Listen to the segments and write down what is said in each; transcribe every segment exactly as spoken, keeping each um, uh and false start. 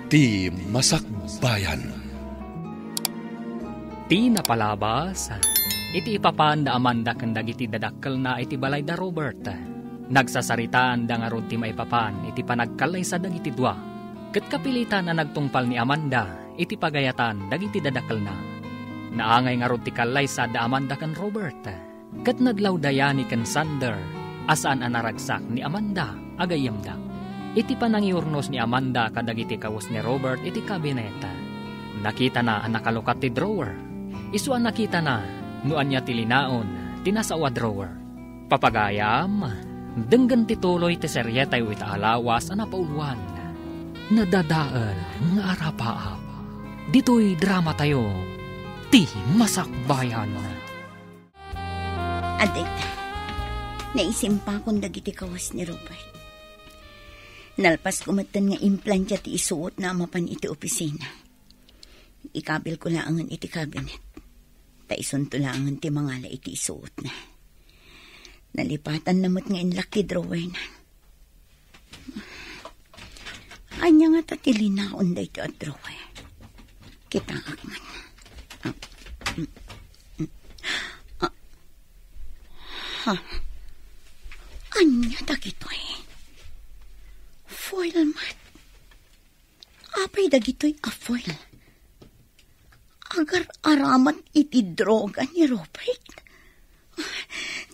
Ti Masakbayan. Ti napalabas, iti ipapan da Amanda ken dagiti dadakkelna iti balay da Robert. Nagsasaritaan da ngarud ti maipapan iti panagkallaysa dagiti dua. Ket kapilitan a nagtungpal ni Amanda iti pagayatan dagiti dadakkelna. Naangay ngarud ti kallaysa da Amanda ken Robert. Ket nadlawda yani ken Sander a saan a naragsak ni Amanda a gayyemda. Iti panangiurnos ni Amanda kadagiti kawes ni Robert iti kabinet, nakitana a nakalukat ti drawer. Isu a nakitana no ania ti linaon ti nasao a drawer. Papagayam, denggen ti tuloy ti serietayo ita a lawas a napauluan. Nadadael nga arapaap. Ditoy dramatayo, ti masakbayan. Adda ita, naisimpakon dagiti kawes ni Robert. Nalpasko metten nga implantia ti isuotna a mapan iti opisina. Ikabilko laengen iti kabinet, ta isunto laengen ti mangala iti isuotna. Nalipatanna met nga inlak ti drawerna. Ania ngata ti linaon daytoy a drawer? Kitaak man. Ah, mm, mm. Ah. Ha? Ania dagitoy? Foil met. Apay dagitoy a foil? Agar-aramat iti droga ni Robert.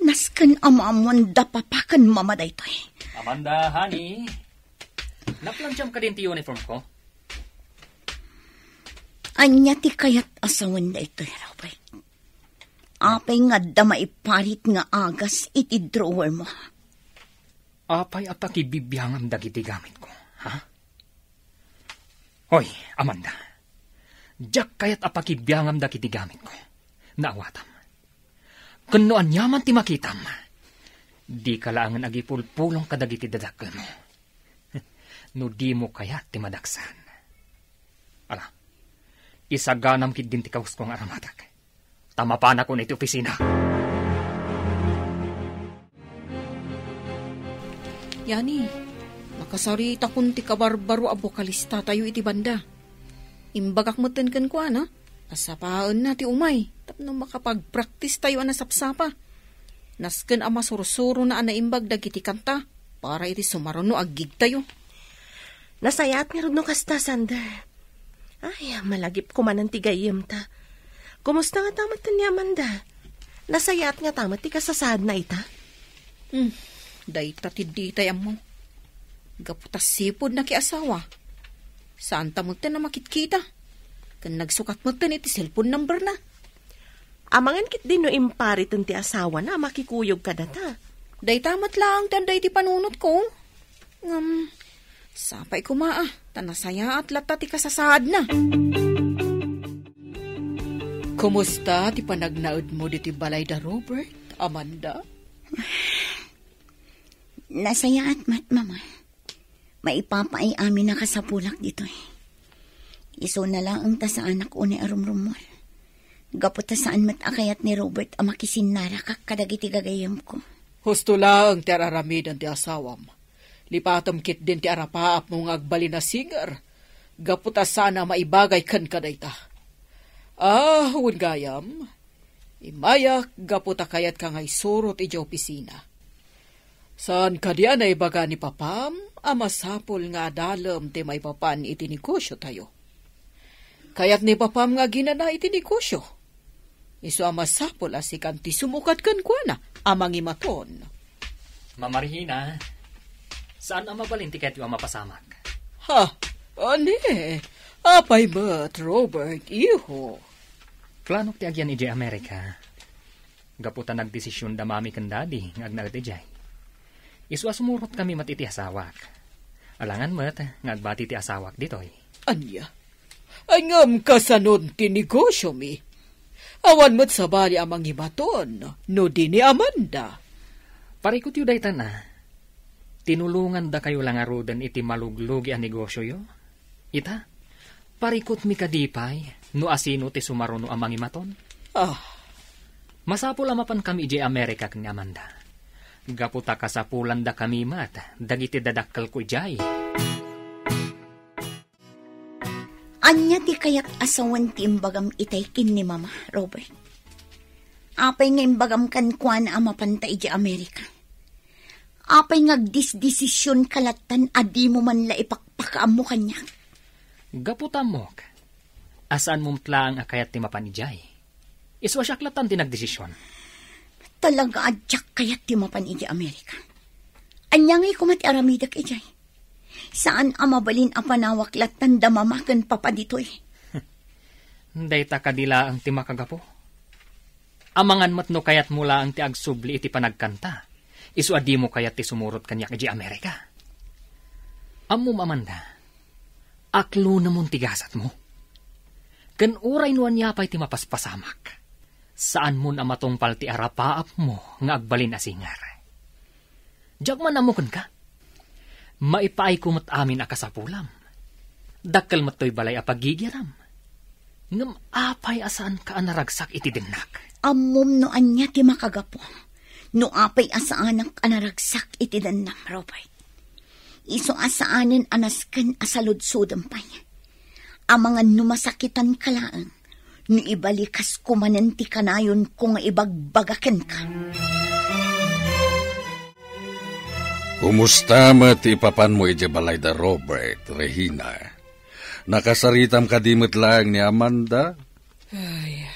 Nasken a maammoan da papa ken mama daytoy. Amanda, honey, naplantiam kadin ti uniform ko? Ania ti kayat a sawen daytoy, Robert? Apay nga adda maiparit nga agas iti drawer mo? Apay a pakibibiangam dagiti gamitko, ha? Hoy, Amanda. Diak kayat a pakibiangam dagiti gamitko. Naawatam. Ken no aniaman ti makitam, dika laengen agipulpulong kadagiti dadakkelmo. No dimo kayat ti madaksan. Ala, isaganam ketdin ti kawusko nga aramatek. Ta mapanakon iti opisina. Yani, nakasaritakon ti kabarbaro a bokalistatayo iti banda. Imbagak metten kenkuana a sapaenna ti umay tapno makapagpraktistayo a nasapsapa. Nasken a masursurona a naimbag dagiti kanta para iti sumaruno a gigtayo. Nasayaat ngarud no kasta, Sander. Ay, malagip koma ti gayyemta. Kumusta ngata metten ni Amanda? Nasayaat ngata met ti kasasaadna ita? Hmm, dayta ti ditay ammo. Gapu ta sipud nakiasawa, saanta metten a makitkita. Ken nagsukat metten iti cellphone numberna. Amangan ketdi no impariten ti asawana a makikuyog kadata. Dayta met laeng ti adda iti panunotko. Ngem, sapay koma a, ta nasayaat latta ti kasasaadna. Kumusta ti panagnaedmo ditoy balay da Robert, Amanda? Nasayaat met, Mama. Maipapaay amin a kasapulak ditoy. Isuna laeng ta saanak unay a rumrummuar. Gapu ta saan met a kayat ni Robert a makisinnarakak kadagiti gagayyemko. Husto laeng ti ar-aramiden ti asawam. Lipatem ketdin ti arapaapmo nga agbalin a singer. Gapu ta saan a maibagay kenka dayta. Ah, wen gayam, immayak gapu ta kayatka nga isurot idiay opisina. Saan kadi a naibaga ni papam a masapul nga adalem ti maipapan iti negosiotayo? Kayat ni papam nga aginana iti negosio. Isu a masapul a sikan ti sumukad kenkuana a mangimaton. Mama Regina, saan a mabalin ti kayatyo a mapasamak? Ha? Ani? Apay met, Robert, iho? Planok ti agyan idiay Amerika. Gapu ta nagdesision da Mami ken Daddy nga agnaed idiay. Isu a sumurotkami met iti asawak. Alangan met nga agbati ti asawak ditoy. Ania? Ay, ngem kasanon ti negosiomi? Awan met sabali a mangimaton no di ni Amanda. Parikutyo dayta na. Tinulongandakayo la ngaruden iti maluglugi a negosioyo. Ita, parikutmi kadi pay no asino ti sumaruno a mangimaton? Ah. Masapul a mapankami idiay Amerika ken ni Amanda. Gapu ta kasapulandakami met dagiti dadakkelko idiay. Ania ti kayat a sawen ti imbagam itay ken ni Mama, Robert? Apay nga imbagam kenkuana a mapanta idiay Amerika? Apay nga agdisdesisionka lattan a dimo man la ipakpakaammo kaniak? Gapu ta ammok a saanmo met laeng a kayat ti mapan idiay. Isu a siak lattan ti nagdesision. Talaga a diak kayat ti mapan idiay Amerika. Ania ngay koma ti aramidek idiay? Saan a mabalin a panawak lattan da Mama ken Papa ditoy. Dayta kadi laeng ti makagapu. Amangan met no kayatmo laeng ti agsubli iti panagkanta, isu a dimo kayat ti sumurot kaniak idiay Amerika. Ammom, Amanda, aklonemon ti gasatmo. Ken uray no ania pay ti mapaspasamak, saanmon a matungpal ti arapaapmo nga agbalin a singer. Diak man ammo kenka. Maipaayko met amin a kasapulam. Dakkel met toy balay a pagigiram. Ngem apay a saanka a naragsak iti dennak? Ammom no ania ti makagapu no apay a saanak a naragsak iti dennam, Robert. Isu a saanen a nasken a saludsodem pay. Amangan no masakitanka laeng, no ibalikas ko manen ti kanayonko nga ibagbaga kenka. Kumusta met ti ipapanmo idiay balay da Robert, Regina? Nakasaritam kadi met laeng ni Amanda? Ay.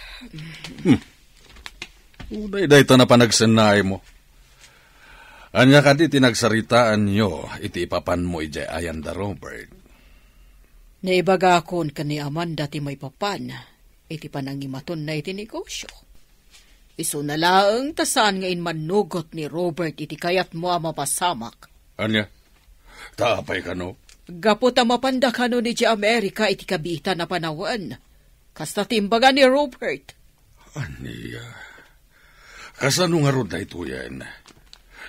Hmm. Uray dayta na panagsennaaymo. Ania kadi ti nagsaritaanyo iti ipapanmo idiay ayan da Robert? Naibagakon ken ni Amanda ti maipapan iti panangimatonna iti negosio. Isuna laeng ta saan nga immannugot ni Robert iti kayatmo a mapasamak. Ania? Ta apay kano? Gapu ta mapanda kano idiay Amerika iti kabiitan a panawen. Kasta ti imbaga ni Robert. Ania? Kasano ngarud daytoyen?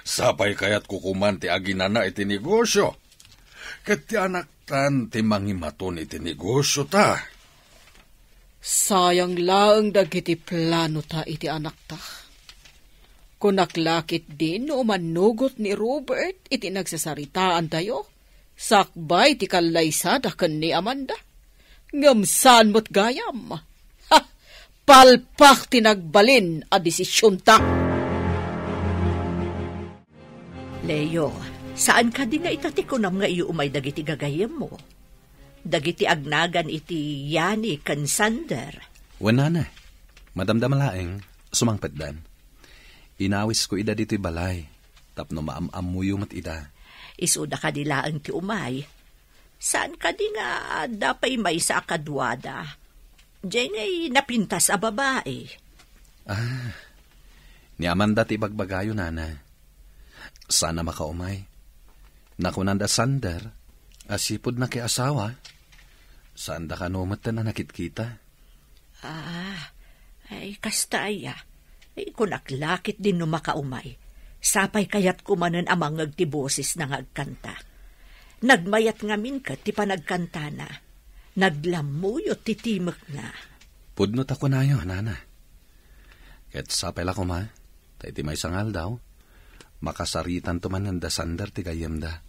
Sapay kayatko koman ti aginana iti negosio. Ket ti anaktan ti mangimaton iti negosio ta. Sayang laeng dagiti planota iti anakta. Kunak la ketdin no umannugot ni Robert iti nagsasaritaantayo, sakbay ti kallaysada ken ni Amanda. Ngem saan met gayam. Ha! Palpak ti nagbalin a desisionta. Leo, saan kadi nga ita ti kunam nga iyu umay dagiti gagayyemmo? Dagiti agnagan iti Yani ken Sander. Wen, nana, madamdama laeng, sumangpetdan. Inawisko ida ditoy balay, tapno maam-ammoyo met ida. Isuda kadi laeng ti umay. Saan kadi nga adda pay maysa a kaduada? Diay ngay napintas a babai. Ah, ni Amanda ti ibagbagayo, nana. Saan a makaumay. Nakunan da Sander a sipud nakiasawa. Saan da kano metten a nakitkita. Ah, ay, kasta aya. Ay, kunak la ketdin no makaumay. Sapay kayatko manen a mangngeg ti bosesna nga agkanta. Nagmayat ngamin ket ti panagkantana. Naglammuyot ti timekna. Pudno ta kunayo, nana. Ket sapay la koma, ta iti maysa nga aldaw, makasaritanto manen da Sander ti gayyemda.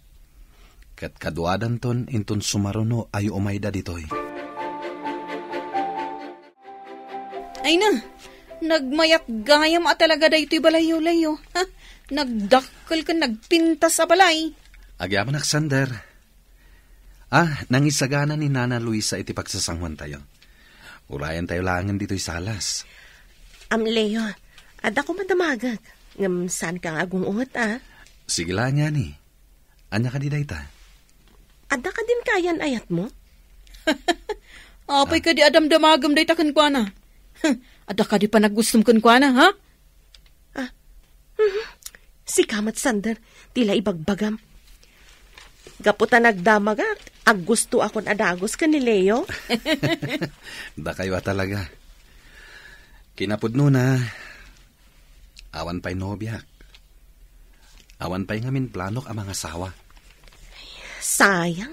Ket kaduadanton inton sumaruno a iumayda ditoy. Ay na, nagmayat gayam a talaga daytoy balayyo, Leo. Ha? Nagdakkel ken nagpintas a balay. Agyamanak, Sander. Ah, nangisagana ni Nana Luisa iti pagsasanguantayo. Urayantayo laengen ditoy salas. Am, Leo, adda koma damagek. Ngem saan ka nga agung-unget, a? Sige la, Nyani. Ania kadi dayta? Adda kadin kayan-ayatmo? Apay kadi a damdamagem dayta kenkuana? Adda kadi panaggustom kenkuana, ha? Ah, mhm. Sika met, Sander, ti la ibagbagam. Gapu ta nagdamagak, aggustoakon a dagus ken ni Leo. Dakayo a talaga. Kinapudnona, awan pay nobiak. Awan pay ngamin planok a mangasawa. Sayang.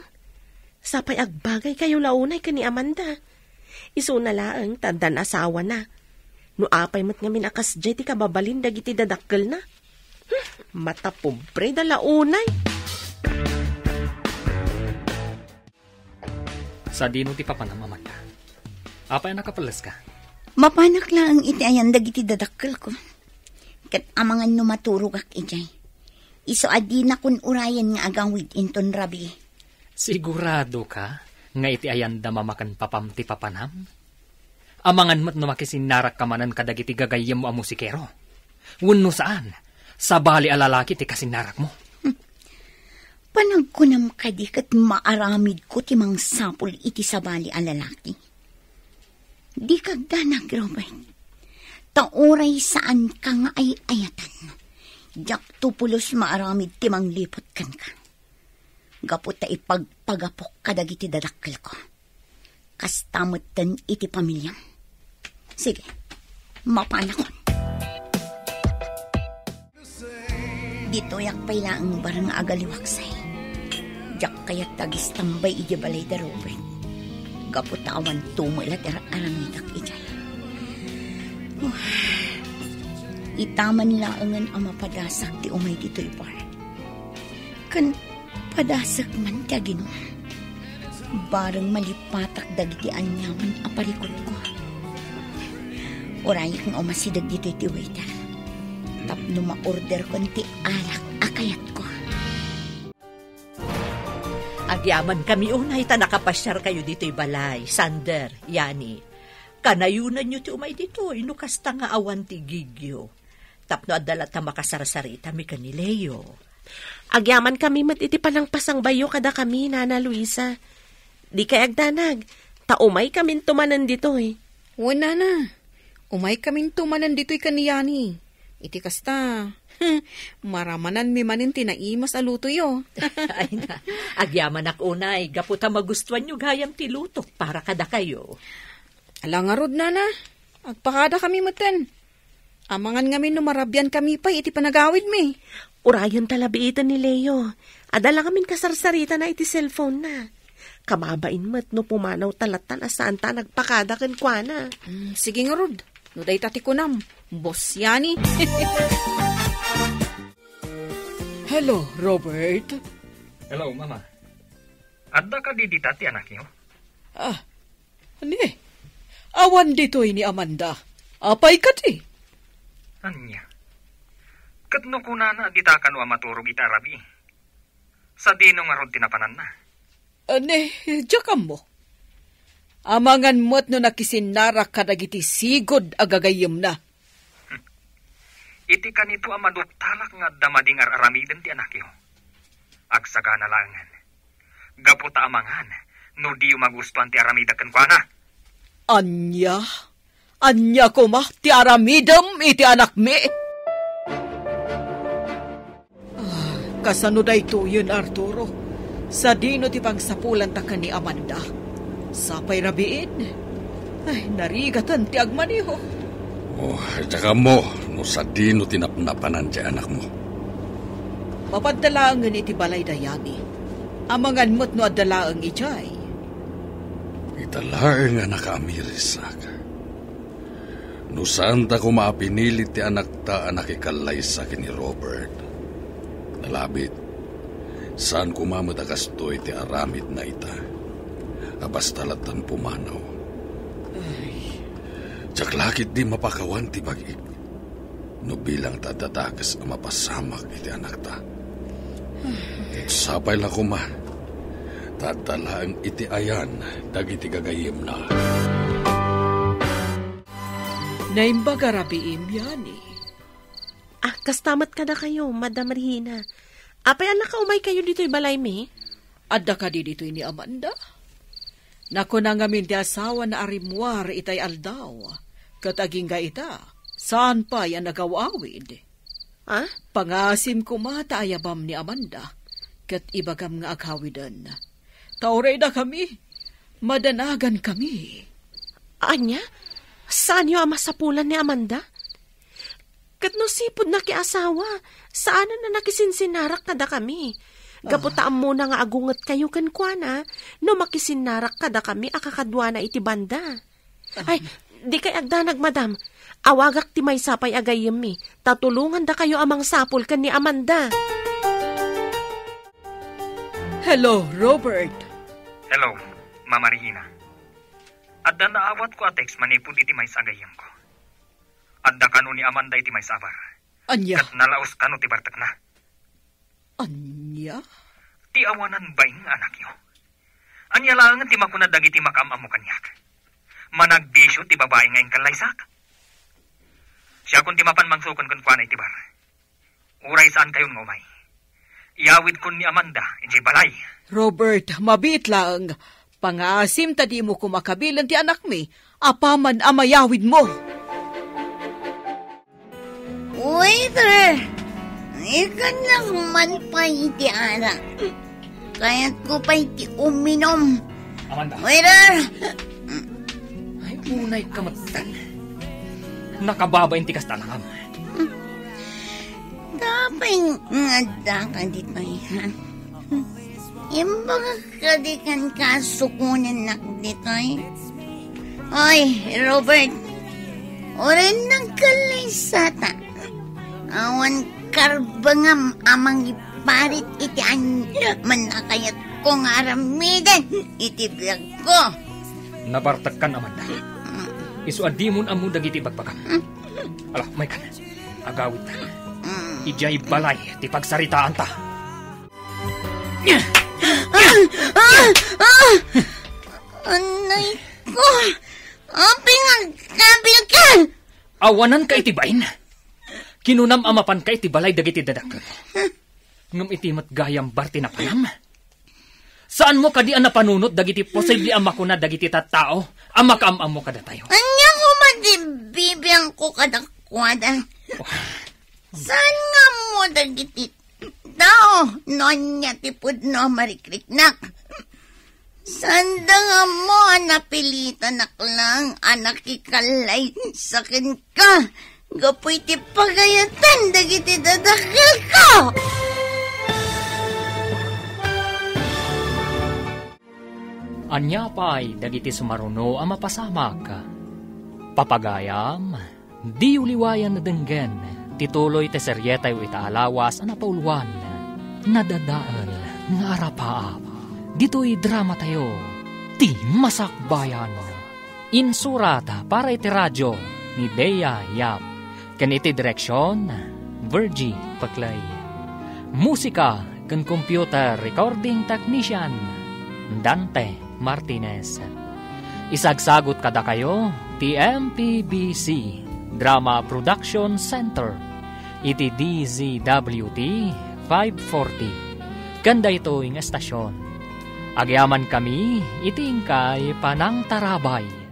Sapay agbagaykayo la unay ken ni Amanda. Isuna laeng ta addan asawana. No apay met ngamin a kasdiay ti kababalin dagiti dadakkelna. Hmm, matapobreda la unay. Sadino ti papanam, Amanda? Apay a nakapelleska? Mapanak laeng iti ayan dagiti dadakkelko. Ket amangan no maturogak idiay, isu a dinakon urayen nga agawid inton rabii. Siguradoka nga iti ayanda mamaken papam ti papanam? Amangan met no makisinnarakka manen kadagiti gagayyemmo a musikero? Wenno saan, sabali a lalaki ti kasinnarakmo? Panagkunam kadi ket maaramidko ti mangsapul iti sabali a lalaki? Dika agdanag, Robert. Ta uray saanka nga ay-ayatan, diakto pulos maaramid ti mangliput kenka. Gapu ta ipagpagapok kadagiti dadakkelko. Kasta metten iti pamiliam. Sige, mapanakon. Ditoyak pay laeng bareng nga agaliwaksay. Diak kayat ti agistambay idiay balay da Robert. Gapu ta awan tumela ti ar-aramidak idiay. Itaman laengen a mapadasak ti umay ditoy bar. Ken padasak man ti aginom. Bareng malipatak dagiti aniaman a parikutko. Urayek nga umasideg ditoy ti waiter tapno ma-orderkon ti arak a kayatko. Agyamankami unay ta nakapasiarkayo ditoy balay, Sander, Yani. Kanayonenyo ti umay ditoy no kasta nga awan ti igigyo. Tapno adda latta makasarsaritami ken ni Leo. Agyamankami met iti panangpasangbayo kadakami, Nana Luisa. Dikay agdanag, ta umaykaminto manen ditoy. Wen, Nana. Umaykaminto manen ditoy ken ni Yani. Iti kasta, maramananmi manen ti naimas a lutoyo. Ay na, agyamanak unay, gapu ta magustuanyo gayam ti lutok para kadakayo. Ala ngarud, Nana. Agpakadakami metten. Amangan ngamin no marabiankami pay iti panagawidmi. Urayen ta labiiten ni Leo. Adda la ngamin kasarsaritana iti cellphone-na. Kababain met no pumanawta lattan a saanta a nagpakada kenkuana. Mm, sige ngarud. No dayta ti kunam, Boss Yani. Hello, Robert. Hello, Mama. Adda kadi dita ti anakyo? Ah, ni, awan ditoy ni Amanda. Apay kadi? Ania? Ket no kunana a dita kano a maturog iti arabii, sadino ngarud ti napananna? Ah, ni, diak ammo. Amangan met no nakisinnarak kadagiti sigud a gagayyemna. Iti kanito a maduktalak nga adda madi nga ar-aramiden ti anakyo. Agsagana laengen. Gapu ta amangan no diyo magustuan ti aramidek kenkuana. Ania? Ania koma ti aramidem iti anakmi? Ah, kasano daytoyen, Arturo? Sadino ti pangsapulanta ken ni Amanda? Sapay rabiin? Ay, narigaten ti agmaneho. Oh, diak ammo no sadino ti napnapanan ti anakmo. Mapadta laengen iti balay da Yani. Amangan met no adda laeng idiay. Ita laeng a nakaamirisak. No saanta koma a pinili ti anakta a nakikallaysa ken ni Robert, nalabit, saan koma met a kastoy ti aramidna ita, a basta lattan pumanaw. Ay. Diak la ketdi mapakawan ti bag-ik no bilang ta adda dakes a mapasamak iti anakta. Ket sapay la koma, ta adda laeng iti ayan dagiti gagayyemna. Naimbag a rabiim, Yani. Ah, kasta met kadakayo, Madam Regina. Apay a nakaumaykayo ditoy balaymi? Adda kadi ditoy ni Amanda? Nakuna ngamin ti asawana a rimmuar itay aldaw, ket agingga ita, saan pay a nagaw-awid. Ah? Pangasim koma ta ayabam ni Amanda, ket ibagam nga aghawiden. Ta uray dakami, madanagankami. Ania? Saanyo a masapulan ni Amanda? Ket no sipud nakiasawa, saanen a nakisinsinnarak kadakami. Gapu ta ammona nga agungetkayo kenkuana no makisinnarak kadakami a kakaduana iti banda. Ay, dikay agdanag, madam. Awagak ti maysa pay a gayyemmi, ta tulongandakayo a mangsapul ken ni Amanda. Hello, Robert. Hello. Mama Regina, adda naawatko a text manipud iti maysa a gayyemko. Adda kano ni Amanda iti maysa a bar. Ania? Ket nalaos kano ti bartekna. Ania? Ti awanan bain nga anakyo. Ania laengen ti makuna dagiti makaam-ammo kaniak? Managbisio ti babai nga inkallaysak. Siakon ti mapan mangsukon kenkuana iti bar. Uray saankayon nga umay, iyawidkon ni Amanda idiay balay. Robert, mabiit laeng. Pangaasim ta dimo koma kabilen ti anakmi apaman a mayawidmo. Waiter! Ikkannak man pay iti arak. Kayatko pay ti uminom. Amanda. Waiter! Ay, unay ka metten. Nakababain ti kasta a lakam. Tapay nga adda ka ditoy, ha? Imbagak kadi kenka a sukonennak ditoy. Oy, Robert, uray nagkallaysata. Awan karbengam a mangiparit iti aniaman a kayatko nga aramiden iti biagko. Nabartekkan, Amanda. Isu a dimon ammo dagiti ibagbagam. Ala, umaykan. Agawidta. Idiay balay ti pagsaritaanta. Ah! Ah! Ah! Anay ko! Apay nga agkabilka? Awananka iti bain. Kinunam a mapanka iti balay dagiti dadakkel. Ngem iti met gayam bar ti napanam. Saanmo kadi a napanunot dagiti posible a makuna dagiti tattao a makaam-ammo kadatayo? Ania koma ti bibiangko kadakuada? Oh. Saan nga ammo dagiti tao no ania ti pudno a marikriknak? Saanda nga ammo a napilitanak lang a nakikallaysa kenka gapu iti pagayatan dagiti dadakkelko. Ania pay dagiti sumaruno a mapasamak? Papagayam, diyo liwayan a denggen ti tuloy ti serietayo ita a lawas a napauluan, Nadadael nga Arapaap. Ditoy dramatayo, Ti Masakbayan. Insurat para iti radio ni Bea Yap, ken iti direksion, Virgie Peclay. Musika ken computer recording technician, Dante Martinez. Isagsagut kadakayo ti M P B C Drama Production Center iti D Z W T five forty. Ken daytoy nga estasion, agyamankami iti inkay panangtarabay.